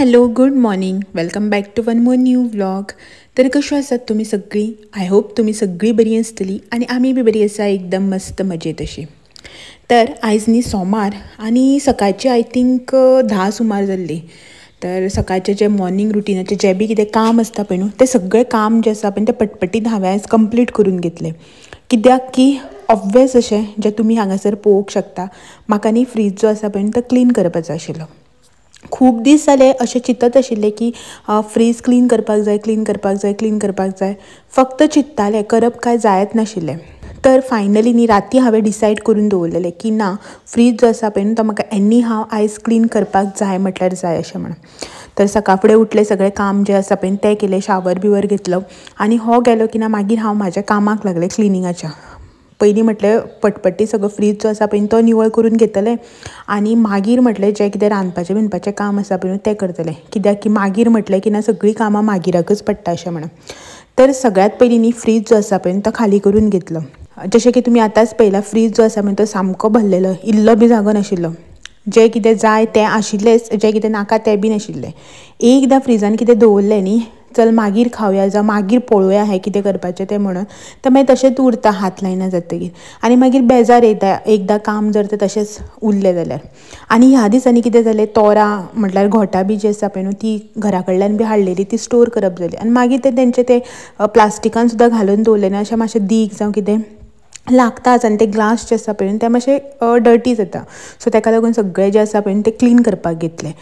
Hello good morning, welcome back to one more new vlog. तर कशो आसात तुमी सगळीं? I hope तुमी सगळीं बरी आसतली आनी आमी बी बरी आसा, एकदम मस्त मजेत अशी. तर आयज न्ही सोमार आनी सकाळची I think 10 सुमार जाल्ली. तर सकाळचें जें मॉर्निंग रुटिनाचें जें बी कितें काम आसता पळय न्हू, तें सगळें काम जें आसा पळय तें पटपटीत हांवें आयज कंप्लीट करून घेतलें. कित्याक की ऑब्वियस अशें जें तुमी हांगासर पळोवंक शकता, म्हाका न्ही फ्रीज जो आसा पळय न्हू तो क्लीन करपाचो आशिल्लो. खूब दीस जाले अशें चिंतत आशिल्लें की फ्रीज क्लीन करपाक जाय, क्लीन करपाक जाय, क्लीन करपाक जाय. फक्त चिंत्तालें, करप काय जायत नाशिल्लें. तर फायनली न्ही राती हांवें डिसायड करून दवरलेलें की ना, फ्रीज जो आसा पळय न्हू तो म्हाका एनी हांव आयज क्लीन करपाक जाय म्हटल्यार जाय अशें म्हणून. तर सकाळ फुडें उठलें, सगळें काम जें आसा पळय तें केलें, शावर बिवर घेतलो आनी हो गेलो की ना मागीर हांव म्हाज्या कामाक लागलें क्लिनिंगाच्या. पयलीं म्हटलें पटपटी सगळो फ्रीज जो आसा पळय तो निवळ करून घेतलें आनी मागीर म्हटलें जें कितें रांदपाचें बिनपाचें काम आसा पळय तें करतलें. कित्याक की मागीर म्हटलें की ना सगळीं कामां मागीराकच पडटा अशें म्हणून. तर सगळ्यांत पयलीं न्ही फ्रीज जो आसा पळय तो खाली करून घेतलो. जशें की तुमी आतांच पळयलां, फ्रीज जो आसा पळय तो सामको भरलेलो, इल्लो बी जागो नाशिल्लो. जें कितें जाय तें आशिल्लेंच, जें कितें नाका तें बी नाशिल्लें. एकदां फ्रिजान कितें दवरलें न्ही, चल मागीर खावया जावं मागीर पळोवया हें कितें करपाचें तें म्हणून, तर मागीर तशेंच उरता हात लायना जातकीर आनी मागीर बेजार येता एकदां काम जर तें तशेंच उरलें जाल्यार. आनी ह्या दिसांनी कितें जालें, तोरां म्हटल्यार घोटां बी जी आसा पळय न्हू ती घरा कडल्यान बी हाडलेली ती स्टोर करप जाली आनी मागीर ते तेंचे ते प्लास्टिकान सुद्दां घालून दवरलें ना, अशें मातशें दीक जावं कितें लागताच आनी ते ग्लास जे आसा पळय ते मातशे डर्टी जाता. सो तेका लागून सगळें जें आसा पळय तें क्लीन करपाक घेतलें.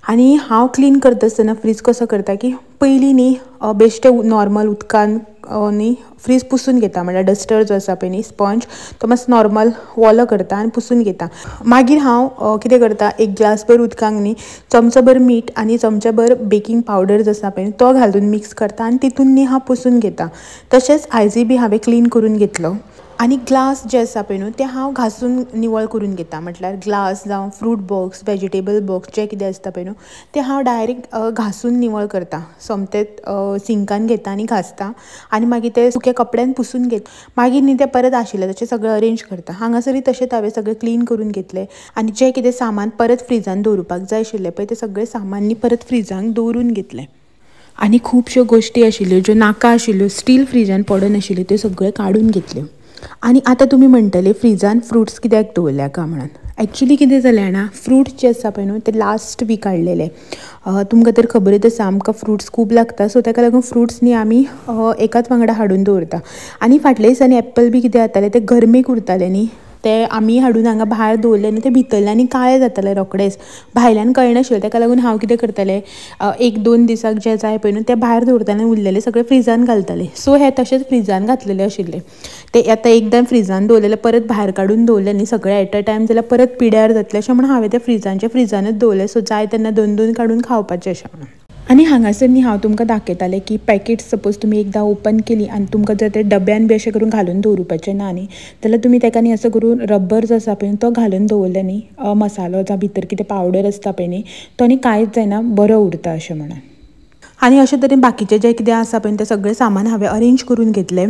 आनी हांव क्लीन करता आसतना फ्रीज कसो करता की पयलीं न्ही बेश्टें नॉर्मल उदकान न्ही फ्रीज पुसून घेता, म्हळ्यार डस्टर जो आसा पळय न्ही स्पंज तो मातसो नॉर्मल वोलो करता आनी पुसून घेता. मागीर हांव कितें करता, एक ग्लासभर उदकांक न्ही चमचोभर मीठ आनी चमचोभर बेकींग पावडर जो आसा पळय तो घालून मिक्स करता आनी तितून न्ही हांव पुसून घेता. तशेंच आयजय बी हांवें क्लीन करून घेतलो. आनी ग्लास जे आसा पळय न्हू ते हांव घासून निवळ करून घेता, म्हटल्यार ग्लास जावं फ्रूट बॉक्स, वेजिटेबल बॉक्स जे कितें आसता पळय न्हू ते हांव डायरेक्ट घासून निवळ करता. सोमतेच सिंकान घेता आनी घासता आनी मागीर ते सुक्या कपड्यान पुसून घेता. मागीर न्ही ते परत आशिल्ले तशें सगळें अरेंज करता. हांगासरूय तशेंच हांवें सगळें क्लीन करून घेतलें आनी जें कितें सामान परत फ्रिजान दवरुपाक जाय आशिल्लें पळय तें सगळें सामान न्ही परत फ्रिजान दवरून घेतलें. आनी खुबश्यो गोश्टी आशिल्ल्यो ज्यो नाका आशिल्ल्यो, स्टील फ्रिजान पडून आशिल्ल्यो, त्यो सगळ्यो काडून घेतल्यो. आनी आतां तुमी म्हणटले फ्रिजान फ्रुट्स कित्याक दवरल्या काय म्हणून. एक्चुली कितें जालें जाणा, फ्रुट्स जे आसा पळय न्हू ते लास्ट वीक हाडलेले. तुमकां तर खबरच आसा आमकां फ्रुट्स खूब लागता, सो ताका लागून फ्रुट्स न्ही आमी एकाच वांगडा हाडून दवरता. आनी फाटल्या दिसांनी एप्पल बी कितें जातालें ते गरमेक उरताले न्ही, ते आमी हाडून हांगा भायर दवरले न्ही ते भितरल्यान काळे जाताले रोखडेच, भायल्यान कळनाशिल्लें. ताका लागून हांव कितें करतालें, 1-2 दिसाक जे जाय पळय न्हू ते भायर दवरतालें, उरलेले सगळे फ्रिजान घालतालें. सो हे तशेंच फ्रिजान घातलेले आशिल्ले ते आतां एकदां फ्रिजान दवरलेले परत भायर काडून दवरले न्ही सगळे एट अ टायम जाल्यार परत पिड्यार जातलें अशें म्हणून हांवें ते फ्रिजानचे फ्रिजानूच दवरले. सो जाय तेन्ना 2-2 काडून खावपाचें अशें म्हणून. आनी हांगासर न्ही हांव तुमकां दाखयतालें की पॅकेट सपोज तुमी एकदां ओपन केली आनी तुमकां जर ते डब्यान बी अशें करून घालून दवरुपाचें ना न्ही जाल्यार तुमी तेका न्ही असो करून रब्बर जो आसा पळय तो घालून दवरले न्ही, मसालो जावं भितर कितें पावडर आसता पळय न्ही तो न्ही कांयच जायना, बरो उरता अशें म्हणून. आनी अशे तरेन बाकीचें जें कितें आसा पळय तें सगळें सामान हांवें अरेंज करून घेतलें.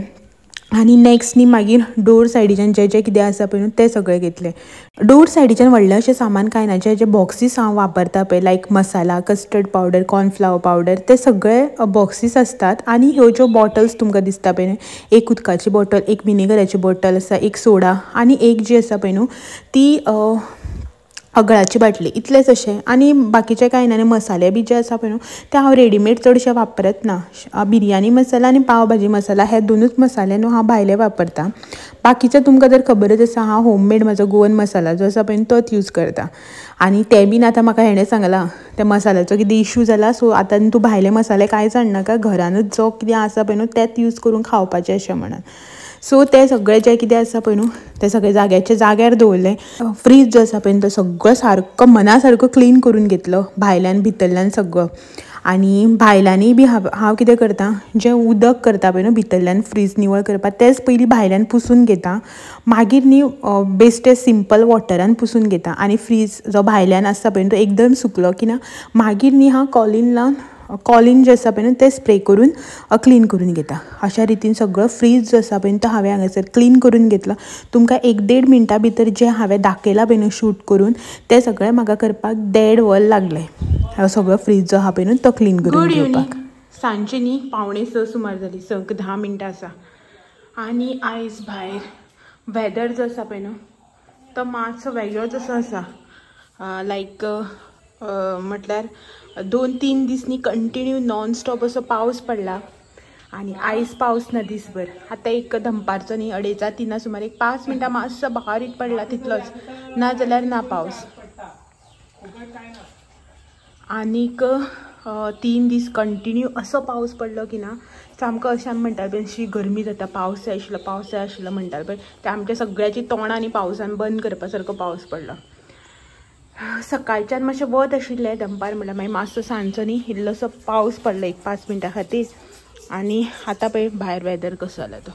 आनी नेक्स्ट न्ही मागीर डोर सायडीच्यान जें जें कितें आसा पळय न्हू तें सगळें घेतलें. डोर सायडीच्यान व्हडलें अशें सामान कांय ना, जे जे बॉक्सीस हांव वापरता पळय लायक masala, custard powder, cornflour powder, ते सगळे बॉक्सीस आसतात. आनी ह्यो ज्यो बॉटल्स तुमकां दिसता पळय न्हू, एक उदकाची बॉटल, एक विनेगराची बॉटल आसा, एक सोडा आनी एक जी आसा पळय न्हू ती अगळाची बाटली, इतलेंच अशें. आनी बाकीचें कांय ना. आनी मसाले बी जे आसा पळय न्हू ते हांव रेडीमेड चडशे वापरत ना. बिरयानी मसाला आनी पाव भाजी मसाला हे दोनूच मसाले न्हू हांव भायले वापरता. बाकीचे तुमकां तर खबरच आसा हांव होममेड म्हाजो गोवन मसाला जो आसा पळय तोच यूज करता. आनी ते बीन आतां म्हाका हेणें सांगलां त्या मसाल्याचो कितें इशू जाला, सो आतां तूं भायले मसाले कांयच हाडनाका, घरानूच जो कितें आसा पळय न्हू तेच यूज करून खावपाचें अशें म्हणून. सो ते सगळें जें कितें आसा पळय न्हू तें सगळें जाग्याचे जाग्यार दवरलें. फ्रीज जो आसा पळय तो सगळो सारको मना सारको क्लीन करून घेतलो, भायल्यान भितरल्यान सगळो. आनी भायल्यानूय बी हांव कितें करता, जें उदक करता पळय न्हू भितरल्यान फ्रीज निवळ करपाक तेंच पयलीं भायल्यान पुसून घेता, मागीर न्ही बेश्टें सिंपल वॉटरान पुसून घेता. आनी फ्रीज जो भायल्यान आसता पळय न्हू तो एकदम सुकलो की ना मागीर न्ही हांव कॉलीन लावन कॉलीन जे आसा पळय न्हू तें स्प्रे करून क्लीन करून घेता. अशा रितीन सगळो फ्रीज जो आसा पळय तो हांवें हांगासर क्लीन करून घेतलो. तुमकां 1-1.5 मिनटां भितर जें हांवें दाखयलां पळय न्हू शूट करून तें सगळें म्हाका करपाक 1.5 वर लागलें. सगळो फ्रीज जो आहा पळय न्हू तो क्लीन करून घेवपाक. सांजचे न्ही 5:45 सुमार जाली, 6:10 मिनटां आसा आनी आयज भायर वेदर जो आसा पळय न्हू तो मातसो वेगळोच असो आसा. लायक म्हटल्यार 2-3 दीस न्ही कंटिन्यू नॉन स्टॉप असो पावस पडला आनी आयज पावस ना दीसभर. आतां एक दनपारचो न्ही 2:30-3 सुमार एक 5 मिनटां मातसो बारीक पडला तितलोच, ना जाल्यार ना पावस. आनीक 3 दीस कंटिन्यू असो पावस पडलो की ना सामको अशें आमी म्हणटाले पळय अशी गरमी जाता, पावस जाय आशिल्लो, पावस जाय आशिल्लो म्हणटाले पळय, ते आमच्या सगळ्याची तोंडां आनी पावसान बंद करपा सारको पावस पडलो. सकाळच्यान मातशें वत आशिल्लें दनपार म्हणल्यार मागीर मातसो सांजचो न्ही इल्लोसो पावस पडलो एक 5 मिनटां खातीर. आनी आतां पळय भायर वेदर कसो जाला तो.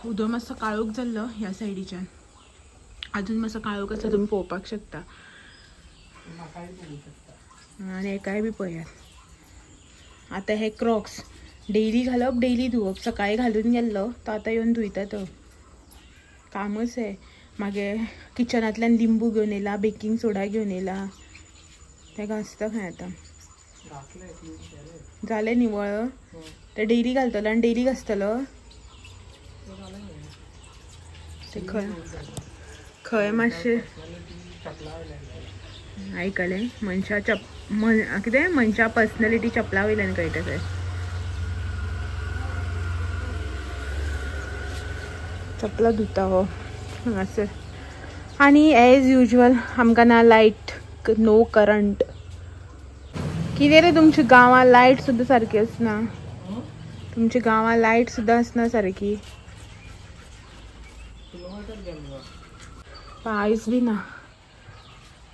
उदक मातसो काळोख जाल्लो ह्या सायडीच्यान, अजून मातसो काळोख आसा, तुमी पळोवपाक शकता. आनी हेकाय बी पळयात. आतां हे क्रॉक्स डेली घालप, डेली धुवप. सकाळी घालून गेल्लो तो आतां येवन धुयता तो, कामच हे. मागीर किचनांतल्यान लिंबू घेवन येयला, बेकिंग सोडा घेवन येयला, तें घासता खंय आतां. जालें निवळ ते डेली घालतलो आनी डेली घासतलो. ते खंय खंय मातशें आयकलें मनशा कितें मनशा पर्सनॅलिटी चपला वयल्यान कळटा थंय. चपला धुता हो हांगासर. आनी एज युजल आमकां ना लायट, नो करंट. कितें रे तुमच्या गांवां लायट सुद्दां सारकी आसना? तुमच्या गांवां लायट सुद्दां आसना सारकी? आयज बी ना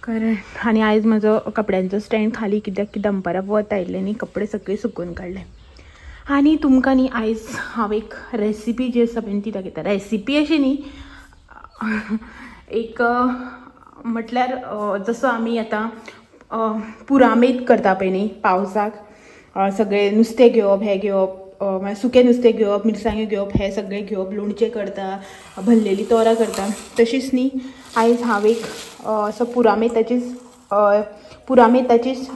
करंट. आनी आयज म्हजो कपड्यांचो स्टँड खाली कित्याक की दनपारां वत आयिल्लें न्ही, कपडे सगळे सुकून काडले. आनी तुमकां न्ही आयज हांव एक रेसिपी जी आसा पळय ती दाखयता. रेसिपी अशी न्ही, एक म्हटल्यार जसो आमी आतां पुरामेत करता पळय न्ही पावसाक, सगळें नुस्तें घेवप, हें घेवप, मागीर सुकें नुस्तें घेवप, मिरसांग्यो घेवप, हें सगळें घेवप, लोणचें करता, भरलेली तोरां करता. तशीच न्ही आयज हांव एक असो पुरामेताचीच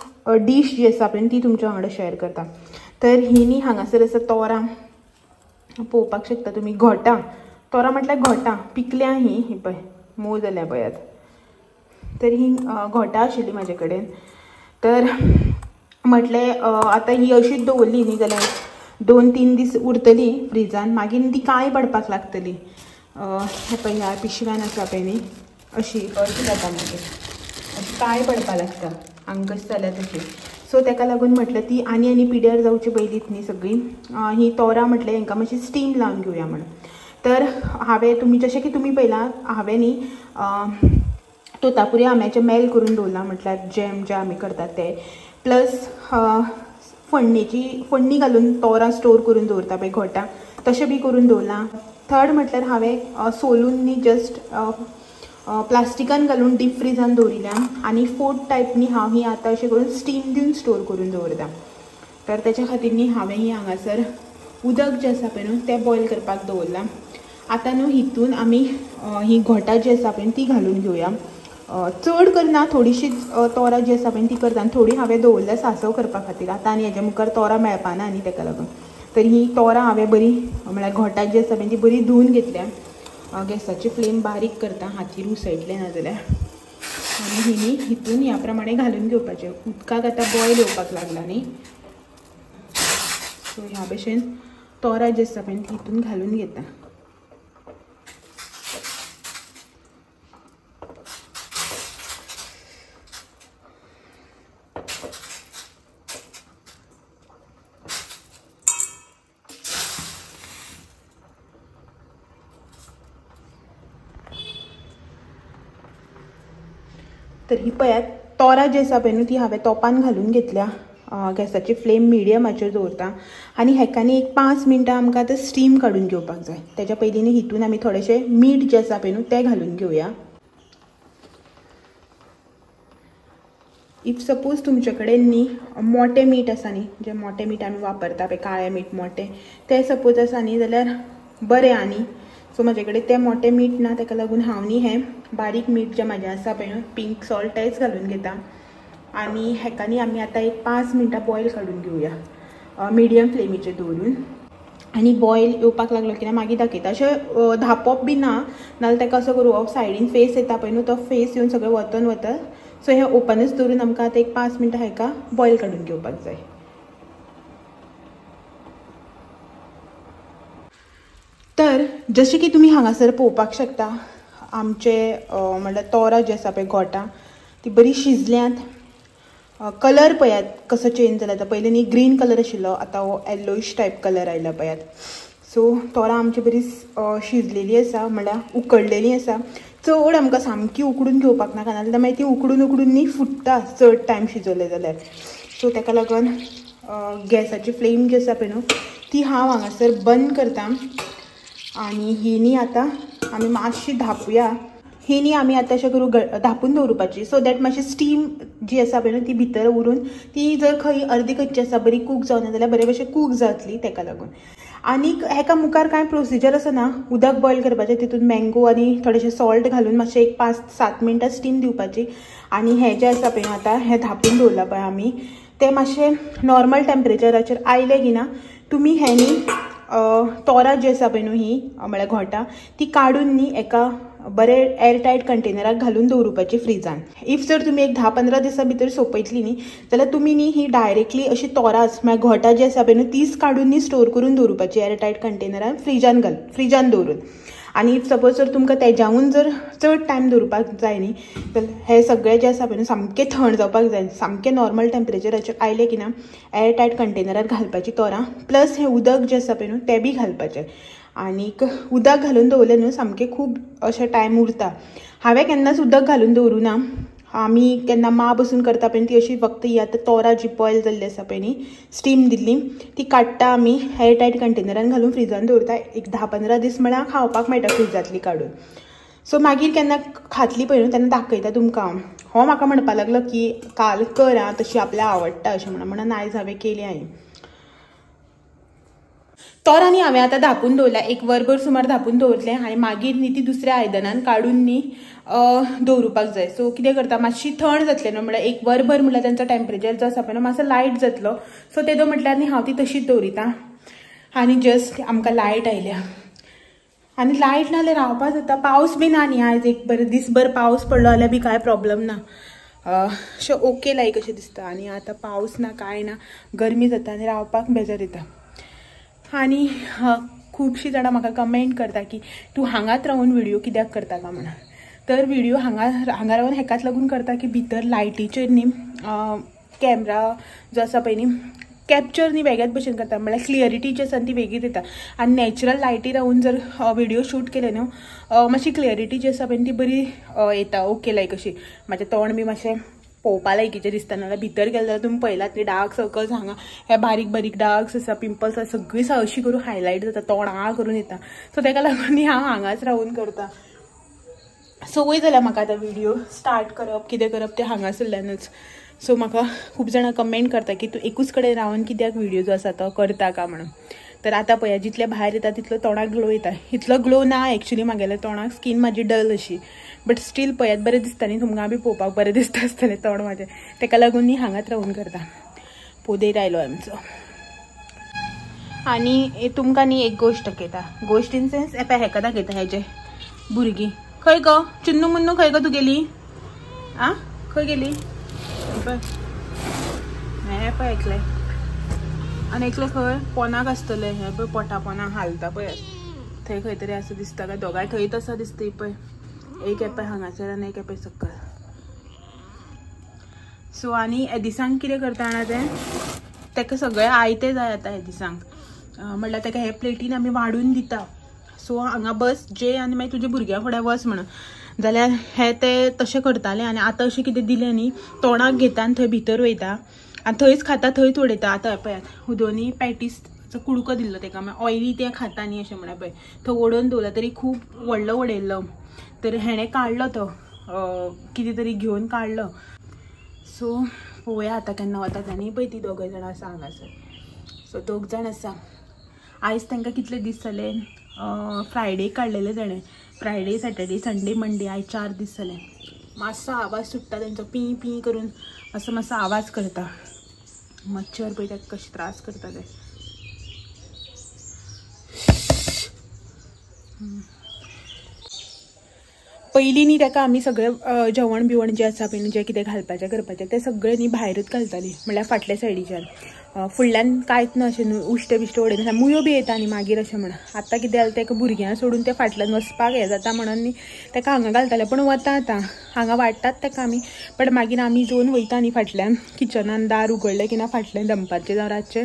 डीश जी आसा पळय ती तुमच्या वांगडा शेअर करता. तर ही न्ही हांगासर आसा तोरां, पळोवपाक शकता तुमी. घोटां, तोरां म्हटल्यार घोटां पिकल्या ही, ही पळय मोव जाल्या पळयात. तर ही घोटां आशिल्ली म्हाजे कडेन. तर म्हटलें आतां ही अशीच दवरली न्ही जाल्यार 2-3 दीस उरतली फ्रिजान, मागीर ती काळी पडपाक लागतली. हें पळय ह्या पिशव्यान आसा पळय न्ही अशी अशी जाता, मागीर अशी काळी पडपाक लागता हांगा कशी जाल्या तशी. सो ताका लागून म्हटलें ती आनी आनी पिड्यार जावची पयलींच न्ही सगळीं ही तोरां म्हटलें हेंकां मातशी स्टीम लावन घेवया म्हणून. तर हांवें तुमी जशें की तुमी पळयलां हांवें न्ही तोतापुरी आंब्याचें मेल करून दवरलां, म्हटल्यार जॅम जें आमी करतात तें, प्लस फण्णी घालून तोरां स्टोर करून दवरता पळय घोटां, तशें बी करून दवरलां. थर्ड म्हटल्यार हांवें सोलून न्ही जस्ट प्लास्टिकान घालून डीप फ्रिजान दवरिल्या. आनी फोर्थ टायप न्ही हांव ही आतां अशें करून स्टीम दिवन स्टोर करून दवरता. तर तेच्या खातीर न्ही हांवें ही हांगासर उदक जें आसा पळय न्हू तें बॉयल करपाक दवरलां. आतां न्हू हितून आमी ही घोटां जी आसा पळय ती घालून घेवया. चड करना, थोडीशीच तोरां जी आसा पळय ती करता आनी थोडी हांवें दवरल्या सांसव करपा खातीर. आतां आनी हेज्या मुखार तोरां मेळपाना न्ही तेका लागून. तर ही तोरां हांवें बरी म्हळ्यार घोटां जी आसा पळय ती बरी धुवन घेतल्या. गॅसाची फ्लेम बारीक करता, हातीर उसळटलें ना जाल्यार. आनी ही न्ही हितून ह्या प्रमाणे घालून घेवपाचें. उदकाक आतां बॉयल येवपाक लागला न्ही, सो ह्या भशेन तोरां जी आसा पळय ती हितून घालून घेता. तर ही पळयात तोरां जी आसा पळय न्हू ती हांवें तोपान घालून घेतल्या. गॅसाची फ्लेम मिडियमाचेर दवरता आनी हेका न्ही एक 5 मिनटां आमकां आतां स्टीम काडून घेवपाक जाय. तेच्या पयलीं न्ही हितून आमी थोडेशें मीठ जें आसा पळय न्हू तें घालून घेवया. If suppose तुमचे कडेन न्ही मोटें मीठ आसा न्ही, जें मोटें मीठ आमी वापरता पळय, काळें मीठ मोटें, तें सपोज आसा न्ही जाल्यार बरें. आनी सो म्हाजे कडेन तें मोटें मीठ ना, ताका लागून हांव न्ही हें बारीक मीठ जें म्हाजें आसा पळय न्हू पिंक सॉल्ट तेंच घालून घेता. आनी हेका न्ही आमी आतां एक 5 मिनटां बॉयल काडून घेवया मिडियम फ्लेमीचेर दवरून. आनी बॉयल येवपाक लागलो की ना मागीर दाखयता. अशें धापप बी ना, नाजाल्यार ताका असो करूं सायडीन फेस येता पळय न्हू, तो फेस येवन सगळें वतन वता. सो हें ओपनच दवरून आमकां आतां एक 5 मिनटां हेका बॉयल काडून घेवपाक जाय. तर जशें की तुमी हांगासर पळोवपाक शकता आमचे म्हणल्यार तोरां जी आसा पळय घोटां ती बरी शिजल्यांत. कलर पळयात कसो चेंज जाला. आतां पयलीं न्ही ग्रीन कलर आशिल्लो, आतां हो येल्लोइश टायप कलर आयला पळयात. सो तोरां आमची बरी शिजलेली आसा, म्हणल्यार उकडलेली आसा. चड आमकां सामकी उकडून घेवपाक नाका, नाजाल्यार मागीर ती उकडून उकडून न्ही फुट्टा चड टायम शिजवले जाल्यार. सो ताका लागून गॅसाची फ्लेम जी आसा पळय न्हू ती हांव हांगासर बंद करता. आनी ही न्ही आतां आमी मातशी धापुया. ही न्ही आमी आतां अशें करूं धापून दवरुपाची, सो that मातशी स्टीम जी आसा पळय न्हू ती भितर उरून ती जर खंय अर्दी कच्ची आसा बरी कूक जावना जाल्यार बरे भशेन कूक जातली ताका लागून. आनीक हेका मुखार कांय प्रोसिजर आसा ना, उदक बॉयल करपाचें, तितून मँगो आनी थोडेशें सॉल्ट घालून मातशें एक 5-7 मिनटां स्टीम दिवपाची. आनी हें जें आसा पळय न्हू आतां हें धापून दवरलां पळय आमी, तें मातशें नॉर्मल टेम्परेचराचेर आयलें की ना तुमी हें न्ही तोरां जी आसा पळय न्हू ही म्हळ्यार घोटां ती काडून न्ही एका बरे एअरटायट कंटेनराक घालून दवरुपाची फ्रिजान. If जर तुमी एक 10-15 दिसां भितर सोंपयतली न्ही जाल्यार तुमी न्ही ही डायरेक्टली अशी तोरांच म्हळ्यार घोटां जी आसा पळय न्हू तीच काडून न्ही स्टोर करून दवरुपाची एअरटायट कंटेनरान फ्रिजान फ्रिजान दवरून. आनी if suppose जर तुमकां तेज्याहून जर चड टायम दवरुपाक जाय न्ही जाल्यार हें सगळें जें आसा पळय न्हू सामकें थंड जावपाक जाय, सामकें नॉर्मल टेम्परेचराचेर आयलें की ना एअरटायट कंटेनरार घालपाची तोरां, प्लस हें उदक जें आसा पळय न्हू तें बी घालपाचें. आनीक उदक घालून दवरलें न्हू सामकें खूब अशें टायम उरता. हांवें केन्नाच उदक घालून दवरूं ना, आमी केन्ना माँ बसून करता पळय ती अशी फक्त ही आतां तोरां जी बॉयल जाल्ली आसा पळय न्ही स्टीम दिल्ली ती काडटा आमी एअरटायट कंटेनरान घालून फ्रिजान दवरता. एक 10-15 दीस म्हळ्यार खावपाक मेळटा फ्रिजांतली काडून. सो मागीर केन्ना खातली पळय न्हू तेन्ना दाखयता तुमकां हांव. हो म्हाका म्हणपाक लागलो की काल कर आं तशी आपल्याक आवडटा अशें म्हणून आयज हांवें केली हांवें. तोरां हांवें आतां धापून दवरल्या, एक वरभर सुमार धापून दवरलें आनी मागीर न्ही ती दुसऱ्या आयदनान काडून न्ही दवरुपाक जाय. सो कितें करता मातशी थंड जातलें न्हू, म्हळ्यार एक वरभर म्हळ्यार तेंचो टेम्परेचर जो आसा पळय न्हू मातसो लायट जातलो. सो तेदो म्हटल्यार न्ही हांव ती तशीच दवरिता. आनी जस्ट आमकां लायट आयल्या आनी लायट नाजाल्यार रावपा जाता. पावस बी ना न्ही आयज, एक बरें दीसभर पावस पडलो जाल्यार बी कांय प्रोब्लम ना, अशें ओके लायक अशें दिसता. आनी आतां पावस ना कांय ना, गरमी जाता आनी रावपाक बेजार येता. आनी खुबशीं जाणां म्हाका कमेंट करता की तूं हांगात रावन व्हिडियो कित्याक करता काय म्हणून. तर व्हिडियो हांगा रावन हेकाच लागून करता की भितर लायटीचेर न्ही कॅमरा जो आसा पळय न्ही कॅप्चर न्ही वेगळ्याच भशेन करता, म्हळ्यार क्लियरिटी जी आसा ती वेगळीच येता. आनी नॅचरल लायटी रावन जर व्हिडियो शूट केले न्हू मातशी क्लियरिटी जी आसा पळय ती बरी येता, ओके लायक अशी. म्हाजें तोंड बी मातशें पळोवपा लायकीचें दिसता, नाजाल्यार भितर गेलें जाल्यार तुमी पळयलात न्ही डार्क सर्कल्स हांगा हे बारीक बारीक डार्क्स आसा, पिंपल्स आसा, सगळीं अशी करून हायलायट जाता, तोंड आ करून येता. सो ताका लागून न्ही हांव हांगाच रावन करता. संवय जाल्या म्हाका आतां व्हिडियो स्टार्ट करप कितें करप तें हांगासरल्यानूच. सो म्हाका खूब जाणां कमेंट करता की तूं एकूच कडेन रावन कित्याक व्हिडियो जो आसा तो करता का म्हणून. तर आतां पळया जितले भायर येता तितलो तोंडाक ग्लो येता. इतलो ग्लो ना एक्चुली म्हागेल्या तोंडाक, स्कीन म्हाजी डल अशी, बट स्टील पळयात बरें दिसता न्ही, तुमकां बी पळोवपाक बरें दिसता आसतलें तोंड म्हाजें, ताका लागून न्ही हांगाच रावन करता. पोदेर आयलो आमचो. आनी तुमकां न्ही एक गोश्ट दाखयता, गोश्ट इन सेन्स एपा हेका दाखयता. हेजे भुरगीं खंय गो चुन्नू मुन्नू, खंय गो तूं गेली आं, खंय गेली? पळय हें पळय एकलें आनी एकलें खंय पोनाक आसतलें, हें पळय पोटा पोनाक हालता पळय थंय खंय तरी आसा दिसता काय, दोगांय थंयच आसा दिसता पळय, एक एपय हांगासर आनी एक एपय सकयल. सो आनी हे दिसांक कितें करता जाणा तें, ताका सगळें आयतें जाय आतां हे दिसांक, म्हणल्यार ताका हे प्लेटीन आमी वाडून दिता. सो हांगा बस जे आनी मागीर तुज्या भुरग्यां फुडें वच म्हणून, जाल्यार हे ते तशें करताले. आनी आतां अशें कितें दिलें न्ही तोंडाक घेता आनी थंय भितर वयता आनी थंयच खाता थंयच उडयता. आतां पळयात उदोनी पॅटीसचो कुडको दिल्लो ताका, मागीर ऑयली तें खाता न्ही अशें म्हणल्यार पळय थंय ओडोवन दवरला तरी खूब व्हडलो उडयल्लो, तर हेणें काडलो तो कितें तरी घेवन काडलो. सो पळोवया आतां केन्ना वता आनी पळय ती दोगांय जाणां आसा हांगासर. सो दोग जाण आसा. आयज तांकां कितले दीस जाले, फ्रायडे काडलेले ताणें, फ्रायडे सॅटर्डे संडे मंडे, आयज 4 दीस जाले. मातसो आवाज सुट्टा तेंचो पी पी करून मातसो मातसो आवाज करता. मच्छर पळय ताका कशे त्रास करता ते. पयलीं न्ही ताका आमी सगळें जेवण बिवण जें आसा पळय जें कितें घालपाचें करपाचें तें सगळें न्ही भायरूच घालतालीं, म्हणल्यार फाटल्या सायडीच्यान. फुडल्यान कांयच ना अशें न्हू उश्टें बिश्टें उडयना, मुयो बी येता न्ही मागीर अशें म्हण. आतां कितें जालें ताका भुरग्यां सोडून तें फाटल्यान वचपाक हें जाता म्हणून न्ही ताका हांगा घालतालें. पूण वता आतां हांगा वाडटात ताका आमी, पण मागीर आमी जेवन वयता न्ही फाटल्यान किचनान दार उगडलें की ना फाटल्यान दनपारचें जावं रातचें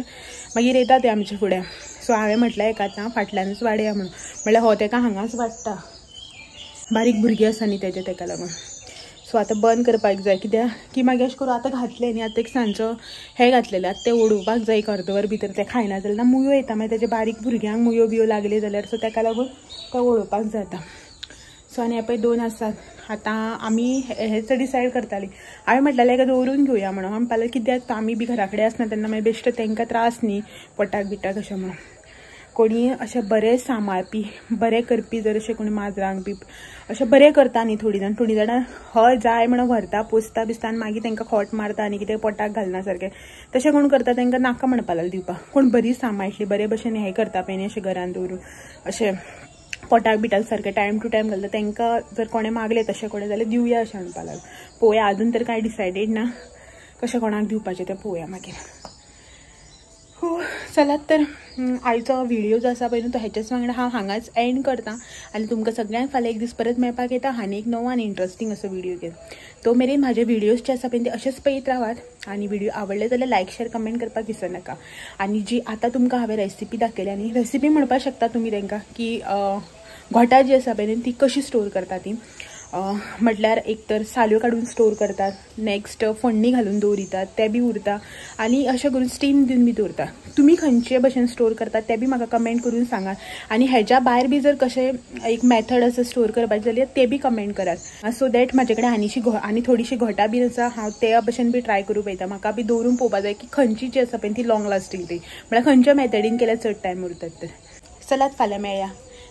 मागीर येता ते आमचे फुडें. सो हांवें म्हटलें एका आतां फाटल्यानूच वाडया म्हणून, म्हणल्यार हो ताका हांगाच वाडटा. बारीक भुरगीं आसा न्ही तेजे ताका लागून. सो आतां बंद करपाक जाय, कित्याक की मागीर अशें करून आतां घातलें न्ही, आतां एक सांजचो हें घातलेलें, आतां तें उडोवपाक जाय एक अर्दवर भितर, तें खायना जाल्यार मुयो येता मागीर तेजे बारीक भुरग्यांक मुयो बियो लागल्यो जाल्यार. सो ताका लागून तें उडोवपाक जाता. सो आनी हे पळय 2 आसात. आतां आमी हेच डिसायड करतालीं, हांवें म्हटलेलें एका दवरून घेवया म्हणून. म्हणपाक लागलें कित्याक आमी बी घरा कडेन आसना तेन्ना मागीर बेश्टें तांकां त्रास न्ही पोटाक बिटाक अशें म्हणून. कोणी अशें बरें सांबाळपी बरें करपी जर अशें कोणी माजरांक बी अशें बरें करता न्ही थोडीं जाण, थोडीं जाणां हय जाय म्हणून व्हरता पोसता बिसता आनी मागीर तांकां खोट मारता आनी कितें पोटाक घालना सारकें, तशें कोण करता तांकां नाका म्हणपाक लागलें दिवपाक. कोण बरी सांबाळटली बरे भशेन हें करता पळय न्ही अशें घरान दवरून अशें पोटाक बिटाक सारकें टायम टू टायम घालता, तांकां जर कोणें मागलें तशें कोणें जाल्यार दिवया अशें म्हणपाक लागलें. पळोवया अजून तर कांय डिसायडेड ना कशें कोणाक दिवपाचें तें पळोवया मागीर. हो चलात तर आयचो व्हिडिओ जो आसा पळय न्हू तो हेच्याच वांगडा हांव हांगाच एंड करता आनी तुमकां सगळ्यांक फाल्यां एक दीस परत मेळपाक येता आनी एक नवो आनी इंट्रस्टींग असो व्हिडिओ घेवन. तो मेरेन म्हाजे व्हिडियोज जे आसा पळय ते अशेंच पळयत रावात आनी व्हिडिओ आवडले जाल्यार लायक शेर कमेंट करपाक विसरनाका. आनी जी आतां तुमकां हांवें रेसिपी दाखयल्या न्ही, रेसिपी म्हणपाक शकता तुमी तांकां की घोटां जी आसा पळय न्ही ती कशी स्टोर करता ती, म्हटल्यार एक तर साल्यो काडून स्टोर करतात, नेक्स्ट फोडणी घालून दवरितात ते बी उरता आनी अशें करून स्टीम दिवन बी दवरता. तुमी खंयचे भशेन स्टोर करतात ते बी म्हाका कमेंट करून सांगात आनी हेज्या भायर बी जर कशें एक मेथड आसा स्टोर करपाचें जाल्यार ते बी कमेंट करात, सो that म्हाजे कडेन आनीशी आनी थोडीशी घोटां बी आसा हांव त्या भशेन बी ट्राय करूं पळयता. म्हाका बी दवरून पळोवपा जाय की खंयची जी आसा पळय ती लॉंग लास्टींग ती, म्हळ्यार खंयच्या मेथडीन केल्यार चड टायम उरतात. तर चलात फाल्यां मेळया.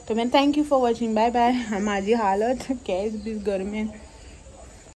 तो thank you for watching, bye bye. माझी हालत केस बीस गरमेन.